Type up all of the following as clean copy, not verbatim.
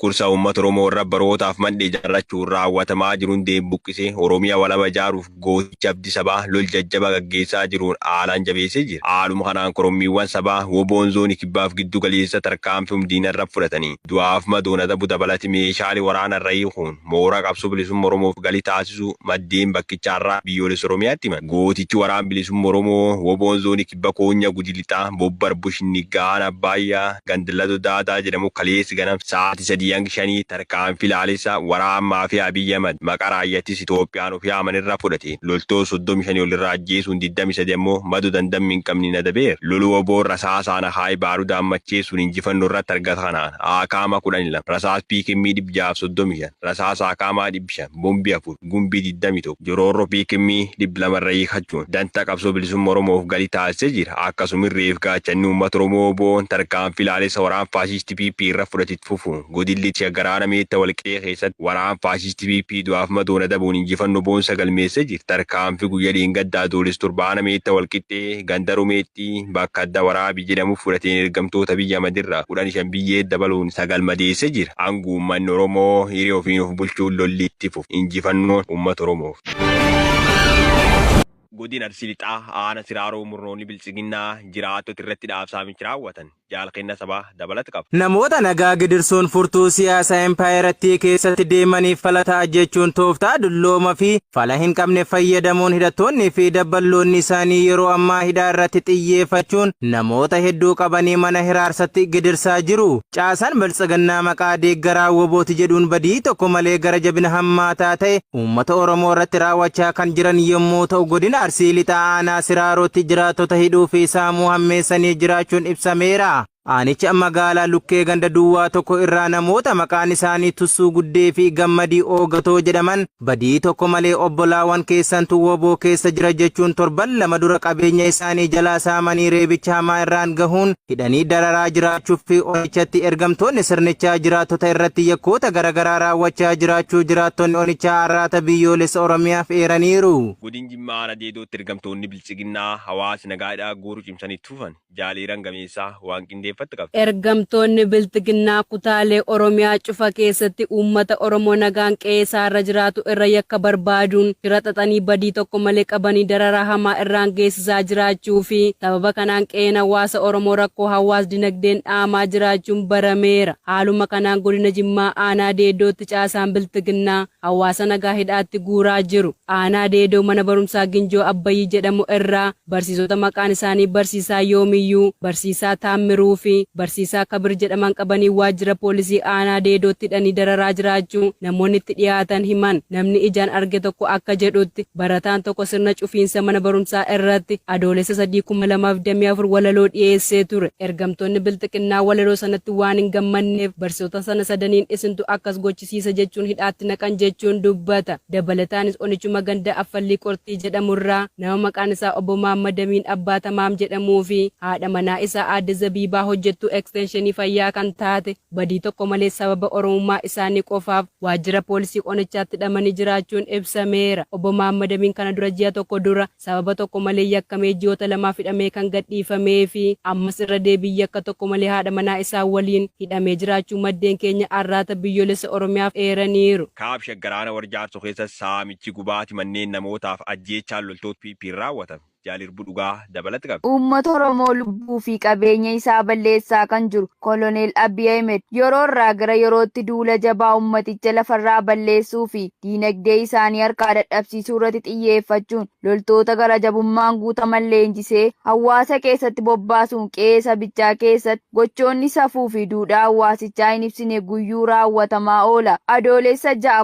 Cunqursaa uummata Oromoo irra barootaaf mandhee ijaarrachuun raawwatamaa jiru hundeen buqqisee Oromiyaa walaba ijaaruuf gootichi abdii sabaa lol jajjabaa gaggeessaa jiruun haalaan jabeessee jira. Haaluma kanaan korommiiwwan sabaa WBOn zoonii kibbaaf giddu galeessa tarkaanfii humdiina irra fudhatanii du'aaf madoon adabu dabalati meeshaalee waraana irra hiikuun mooraa qabsoo bilisummaa Oromoof galii taasisuu maddeen bakkichaarraa biyyoolessa Oromiyaatti himan. Gootichi waraan bilisummaa Oromoo WBOn zoonii kibba Koonyaa Gujii Lixaa Bobbar Bushinnigaan Abbaayyaa Gandilado Daadaa jedhamu kaleessi ganam sa'aatii 3 hanga 5 tarkaanfii laalessa waraan maafiyaa Abiy Ahmad maqaa raayyaattis Itoophiyaan of yaaman irraa fudhate loltoota 35 ol irraa ajjeesuun 23 ammoo madoo dandammi hin qabne adabeera. Lolu WBOn rasaasaan Akaayii baarudaan macheessuun injifannoo irratti argata kanaan Akaama 12, rasaas PKM 635, rasaasa Akaamaa 500, bombii 4, gumbii 21, joroorroo PKM 200 irra hiikachuun dantaa qabsoo bilisummaa Oromoof galii taasisee jira. Akkasuma reef gaachanni uummata Oromoo WBOn tarkaanfii laalessa waraan faashistii PP irra fudhate fufuun godilli Shaggaraana Meetta Walqixee keessatti waraan faashistii PP du'aaf madoon adabuun injifannoo boonsa galmeessee jira. Tarkaanfii guyyaa dheengaddaa Adoolessa 7 Meetta Walqixxee ganda Rumeetti bakka adda waraabii jedhamu fudhateen ergamtoota biyya Ahmadirraa 15 biyyee dabaluun 9 madeessee jira. Hanga uummanni Oromoo hiree ofiin of bulchuun lolli itti fufu injifannoon uummata Oromoof. Godina Arsii Lixaa Aana Siraaroo murnoonni Biltsiginnaa jiraattota irratti dhaabsaamichi raawwatan jaalkenna sabaa dabalata qaba. Namoota nagaa gidirsuun furtuu siyaasaa impaayerattii keessatti deemaniif falataa jechuun tooftaa dullooma fi fala hin qabne fayyadamuun hidhattoonni fi dabballoonni isaanii yeroo ammaa hidhaa irratti xiyyeeffachuun namoota hedduu qabanii mana hiraarsatti gidirsaa jiru. Caasaan Biltsiginnaa maqaa deeggaraa WBOti jedhuun badii tokko malee gara jabina hammaataa ta'e uummata Oromoo irratti raawwachaa kan jiran yommuu ta'u, godina Arsii Lixaa Aanaa Siraarootti jiraattota hidhuu fi saamuu hammeessanii jiraachuun ibsameera. Aanicha magaalaa Lukkee ganda duwwaa 1 irraa namoota maqaan isaanii Tussuu Guddee fi Gammadii Oogatoo jedhaman badii tokko malee obbolaawwan keessantu WBO keessa jira jechuun torban 2 dura qabeenya isaanii jalaa saamanii reebicha hamaa irraan gahuun hidhanii dararaa jiraachuu fi onichatti ergamtoonni sirnichaa jiraattota irratti yakkoota garaagaraa raawwachaa jiraachuu jiraattonni onichaa Arraata Biyyoolessa Oromiyaaf eeraniiru. Godin Jimmaa Aanaa Deedootti ergamtoonni Biltsiginnaa hawaasa nagaadhaa guuruu cimsanii itti fufan. Jaaliiran gameessaa waan qindeeffatti qabdi. Ergamtoonni Bilxiginnaa kutaalee Oromiyaa cufa keessatti uummata Oromoo nagaan qe'ee isaa irra jiraatu irra yakka barbaaduun shira xaxanii badii tokko malee qabanii dararaa hamaa irraan geessisaa jiraachuu fi sababa kanaan qe'een hawaasa Oromoo rakkoo hawaas dinagdeen dha'amaa jiraachuun barameera. Haaluma kanaan godina Jimmaa aanaa Deedootti caasaan Bilxiginnaa hawaasa nagaa hidhaatti guuraa jiru. Aanaa Deedoo mana barumsaa Ginjoo Abbayyii jedhamu irraa barsiisota maqaan isaanii Barsiisaa Yoomiyyuu, Barsiisaa Taammiruu fi Barsiisaa Kabir jedhaman qabanii waajjira poolisii aanaa Deedootti hidhanii dararaa jiraachuu namoonni itti dhiyaatan himan. Namni ijaan arge tokko akka jedhutti, barataan tokko sirna cufiinsa mana barumsaa irratti Adoolessa 3, 2024 walaloo dhiyeessee ture. Ergamtoonni Bilxiqinnaa walaloo sanatti waan hin gammanneef barsiisota sana sadaniin isintu akkas gochisiisa jechuun hidhaatti naqan jechuun dubbata. Dabalataanis onichuma ganda Affallii Qortii jedhamu irraa nama maqaan isaa Obbo Maammadamiin Abbaa Tamaam jedhamuu fi haadha manaa isaa Aadde Zabiibaa hojjettuu eksteenshinii fayyaa kan taate badii tokko malee sababa Oromummaa isaanii qofaaf waajjira poolisii onichaatti hidhamanii jiraachuun ibsameera. Obbo Maammadamiin kana dura ji'a tokko dura sababa tokko malee yakkamee ji'oota lamaaf hidhamee kan gadhiifamee fi ammas irra deebiin yakka tokko malee haadha manaa isaa waliin hidhamee jiraachuu maddeen keenya Arraata Biyyoolessa Oromiyaaf eeraniiru. Kaab Shaggar Aanaa Warjaarsoo keessa saamichi gubaati manneen namootaaf ajjeechaan loltoota PP'n raawwatame. Jaal Irbuu Dhugaa dabalata qaba. Uummata Oromoo lubbuu fi qabeenya isaa balleessaa kan jiru Koloneel Abiy Ahimed yeroo irraa gara yerootti duula jabaa uummaticha lafarraa balleessuu fi diinagdee isaanii harkaa dadhabsiisuu irratti xiyyeeffachuun loltoota gara jabummaan guutaman leenjisee hawaasa keessatti bobbaasuun qe'ee sabichaa keessatti gochoonni safuu fi duudhaa hawaasichaa hin ibsine guyyuu raawwatamaa oola. Adoolessa 6,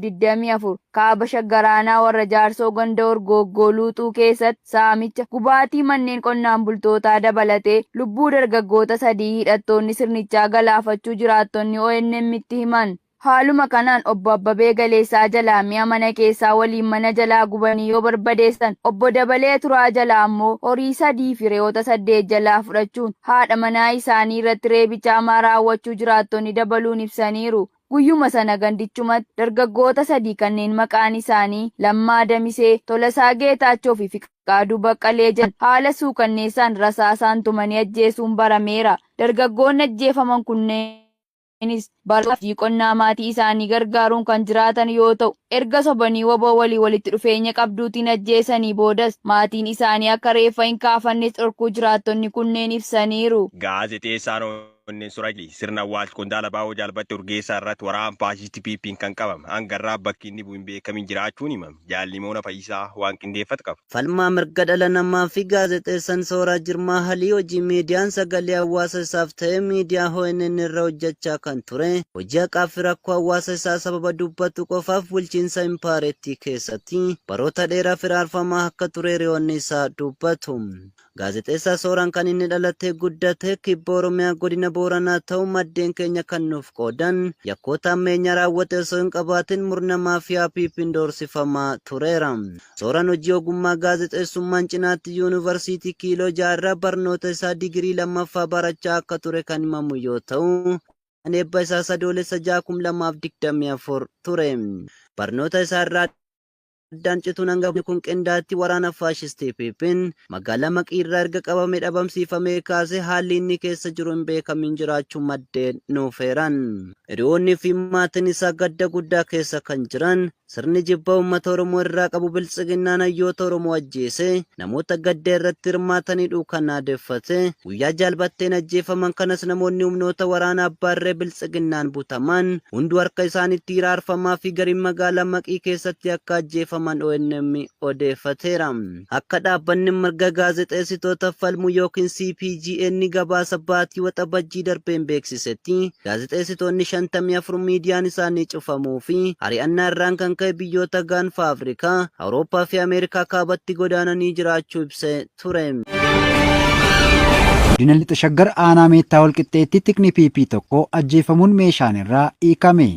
2024 kaaba Shaggar aanaa Warra Jaarsoo ganda Orgooggoo Luuxuu keessatti saamicha, gubaatii manneen qonnaan bultootaa dabalatee lubbuu dargaggoota 3 hidhattoonni sirnichaa galaafachuu jiraattonni ONM'tti himan. Haaluma kanaan Obbo Abbabee Galeessaa jalaa mi'a mana keessaa waliin mana jalaa gubanii yoo barbadeessan, Obbo Dabalee Turaa jalaa ammoo horii 3 fi re'oota 8 jalaa fudhachuun haadha manaa isaanii irratti reebicha hamaa raawwachuu jiraattonni dabaluun ibsaniiru. Guyyuma sana gandichumatti dargaggoota 3 kanneen maqaan isaanii Lammaa Damisee, Tolasaa Geetaachoo fi Fiqaaduu Baqqalee jedhan haala suukanneessaan rasaasaan tumanii ajjeesuun barameera. Dargaggoonni ajjeefaman kunneen. kunneenis bara hojii qonnaa maatii isaanii gargaaruun kan jiraatan yoo ta'u, erga sobanii wbo waliin walitti dhufeenya qabduutiin ajjeesanii boodas maatiin isaanii akka reeffa hin kaafannes dhorkuu jiraattonni kunneen ibsaniiru. Gaazexeessaan Onneen Surajli sirna awwaalcha qondaala ABO Jaal Battee Urgeessaa irratti waraana faashistii PPn kan qabame hanga har'aa bakki inni bu'u hin beekamin jiraachuun himame. Jaal Nimoona Fayyisaa waan qindeeffate qaba. Falmaa mirga dhala namaa fi gaazexeessan Sooraa Jirmaa Halii hojii miidiyaan sagalee hawaasa isaaf ta'ee miidiyaa ONN irra hojjechaa kan ture, hojii haqaa fi rakkoo hawaasa isaa sababa dubbatu qofaaf bulchiinsa impaarettii keessatti baroota dheeraaf hiraarfamaa akka ture hiriyoonni isaa dubbatu. Gaazexeessaa Sooraan kan inni dhalatee guddate Kibba Oromiyaa Godina Booranaa ta'uu maddeen keenya kan nuuf qoodan, yakkoota hammeenyaa raawwate osoo hin qabaatin murna maafiyaa PPn doorsifamaa tureera. Sooraan hojii ogummaa gaazexeessummaan cinaatti Yuunivarsiitii Kiiloo 6 irraa barnoota isaa digirii 2ffaa barachaa akka ture kan himamu yoo ta'u, kan eebba isaas Adoolessa 6, 2024 ture. Barnoota isaa irraa addaan cituun hangafni kun qindaatti waraana faashistii PPn magaalaa Maqii irraa erga qabamee dhabamsiifamee kaasee haalli inni keessa jiru hin beekamiin jiraachuu maddeen nuuf eeran. Hiriyoonni fi maatiin isaa gadda guddaa keessa kan jiran sirni jibba uummata Oromoo irraa qabu biltsiginnaan hayyoota Oromoo ajjeesee namoota gadda irratti hirmaatan hidhuu kan aadeffate guyyaa Jaal Batteen ajjeefaman kanas namoonni humnoota waraana abbaa irree biltsiginnaan butaman hunduu harka isaanitti hiraarfamaa fi gariin magaalaa Maqii keessatti akka ajjeefaman ONM odeeffateera. Akka dhaabbanni mirga gaazexeessitoota falmu ykn CPGN gabaasa baatii Waxabajjii darbeen beeksisetti, gaazexeessitoonni 54 miidiyaan isaanii cufamuu fi ari'annaa irraan kan ka'e biyyoota Gaanfa Afrikaa, Awurooppaa fi Ameerikaa Kaabatti godaananii jiraachuu ibsee ture. Godina Lixa Shaggar Aanaa Meettaa Walqixxeetti tikni PP tokko ajjeefamuun meeshaan irraa hiikame.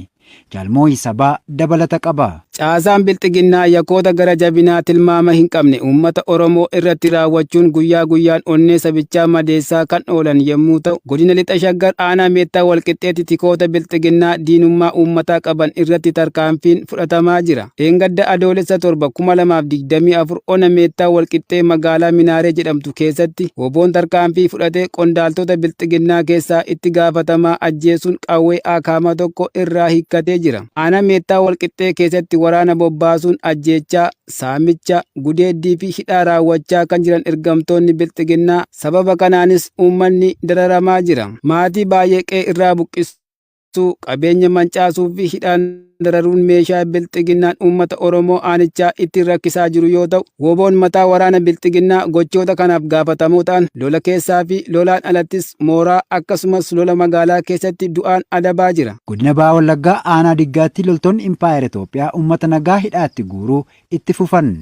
Jaal Moohii Sabaa dabalata qaba. Caasaan Bilxiginnaa yakkoota gara jabinaa tilmaama hin qabne uummata Oromoo irratti raawwachuun guyyaa guyyaan onnee sabichaa madeessaa kan oolan yommuu ta'u, godina Lixa Shaggar aanaa Meettaa Walqixxeetti tikoota Bilxiginnaa diinummaa uummataa qaban irratti tarkaanfiin fudhatamaa jira. Dheengadda Adoolessa 7, 2024 ona Meettaa Walqixxee magaalaa Minaaree jedhamtu keessatti WBOn tarkaanfii fudhate qondaaltota Bilxiginnaa keessaa itti gaafatamaa ajjeesuun qawwee akm tokko irraa hiikkatee jira. Aanaa Meettaa Walqixxee keessatti waraana bobbaasuun ajjeechaa, saamicha, gudeeddii fi hidhaa raawwachaa kan jiran ergamtoonni Bilxiginnaa sababa kanaanis uummanni dararamaa jira. Maatii baay'ee qe'ee irraa buqqisuu, qabeenya mancaasuu fi hidhaan dararuun meeshaa Bilxiginnaan uummata Oromoo aanichaa ittiin rakkisaa jiru yoo ta'u, WBOn mataa waraana Bilxiginnaa gochoota kanaaf gaafatamoo ta'an lola keessaa fi lolaan alattis mooraa akkasumas lola magaalaa keessatti du'aan adabaa jira. Godina Baha Wallaggaa Aanaa Diggaatti loltoonni Impaayera Itoophiyaa uummata nagaa hidhaatti guuruu itti fufan.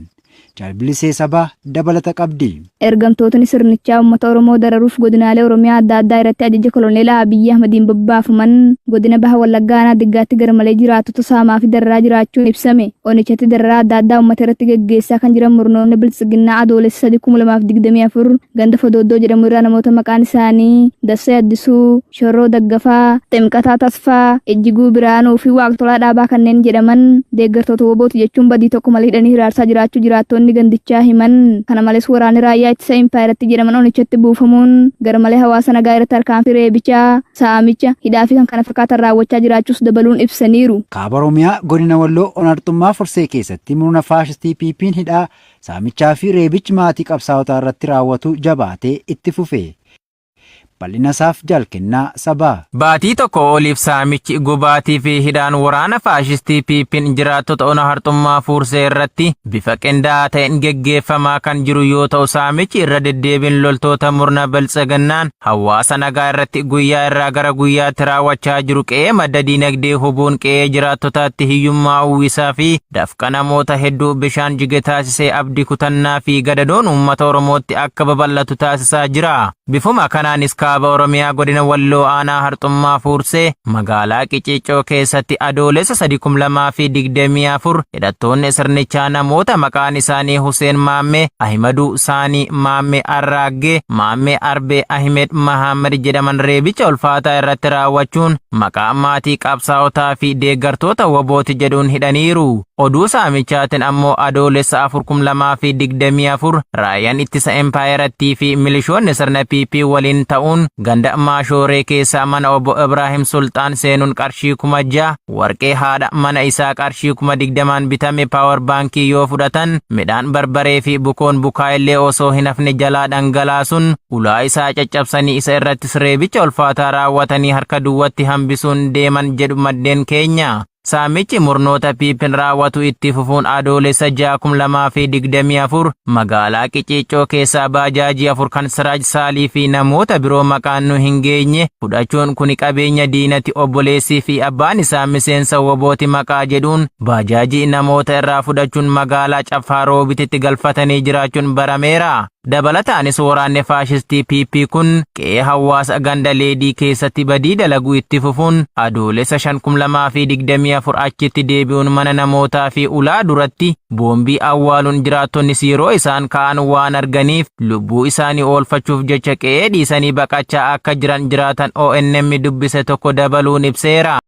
Jaal Bilisee Sabaa dabalata qabdi. Ergamtootni sirnichaa uummata Oromoo dararuuf godinaalee Oromiyaa adda addaa irratti ajaja Koloneel Abiy Ahmediin bobbaafaman godina Baha Wallaggaa aanaa Diggaatti garmalee jiraattota saamaa fi dararaa jiraachuun ibsame. Onichatti dararaa adda addaa uummata irratti geggeessaa kan jiran murnoonni Biltsiginnaa Adoolessa 3, 2024 ganda Fodooddoo jedhamu irraa namoota maqaan isaanii Dassee Addisuu, Shorroo Daggafaa, Ximqataa Tasfaa, Ijjiguu Biraanuu fi Waaqtolaa Dhaabaa kanneen jedhaman deeggartoota WBOti jechuun badii tokko malee hidhanii hiraarsaa jiraachuu jiraattoonni gandichaa himan. Kana malees waraanni raayyaa ittisa impaayerattii jedhaman onichatti buufamuun garmalee hawaasa nagaa irratti tarkaanfii reebichaa, saamicha, hidhaa fi kkf raawwachaa jiraachuus dabaluun ibsaniiru. Kaaba Oromiyaa Godina Walloo Ona Arxummaa Fursee keessatti murna faashistii PPn hidhaa, saamichaa fi reebichi maatii qabsaa'otaa irratti raawwatu jabaatee itti fufe. Bal'inasaaf Jaal Kennaa Sabaa. Baatii tokko oliif saamichi, gubaatii fi hidhaan waraana faashistii PPn jiraattota ona Harxummaa Fuursee irratti bifa qindaa'aa ta'een geggeeffamaa kan jiru yoo ta'u saamichi irra deddeebiin loltoota murna Biltsiginnaan hawaasa nagaa irratti guyyaa irraa gara guyyaatti raawwachaa jiru qe'ee madda diinagdee hubuun qe'ee jiraattotaatti hiyyummaa uwwisaa fi dafqa namoota hedduu bishaan jige taasisee abdi kutannaa fi gadadoon uummata Oromootti akka babal'atu taasisaa jira. Bifuma kanaanis Kaaba Oromiyaa Godina Walloo Aanaa Harxummaa Fuursee magaalaa Qiciicoo keessatti Adoolessa 3,2024 hidhattoonni sirnichaa namoota maqaan isaanii Huseen Maammee, Ahimaduu Saanii Maammee Arraaggee, Maammee Arbee Ahimed Mahaammad jedhaman reebicha ulfaataa irratti raawwachuun maqaa maatii qabsaa'otaa fi deeggartoota WBOti jedhuun hidhaniiru. Oduu saamichaatiin ammoo Adoolessa 4,2024 raayyaan ittisa impaayerattii fi milishoonni sirna PP waliin ta'uun bobba'uun ganda Maashooree keessaa mana obbo Ibraahim Sulxaan seenuun qarshii 6,000, warqee haadha mana isaa qarshii 20,000n bitame power baankii yoo fudhatan, midhaan barbaree fi bukoon bukaa illee osoo hin hafne jalaa dhangalaasuun ulaa isaa caccabsanii isa irrattis reebicha ulfaataa raawwatanii harka duwwatti hambisuun deeman jedhu maddeen keenya. Saamichi murnoota PPn raawwatu itti fufuun Adoolessa 6, 2024 magaalaa Qiciicoo keessaa baajaajii 4 kan Siraaj Saalii fi namoota biroo maqaan nu hin geenye fudhachuun kuni qabeenya diinati, obboleessii fi abbaan isaa miseensa WBOti maqaa jedhuun baajaajii namoota irraa fudhachuun magaalaa Caffaa Roobititti galfatanii jiraachuun barameera. Dabalataanis waraanni faashistii PP kun qe'ee hawaasa ganda Leedii keessatti badii dalaguu itti fufuun Adoolessa 5, 2024 achitti deebi'uun mana namootaa fi ulaa duratti boombii awwaaluun jiraattonnis yeroo isaan ka'an waan arganiif lubbuu isaanii oolfachuuf jecha qe'ee dhiisanii baqachaa akka jiran jiraatan ONM dubbise tokko dabaluun ibseera.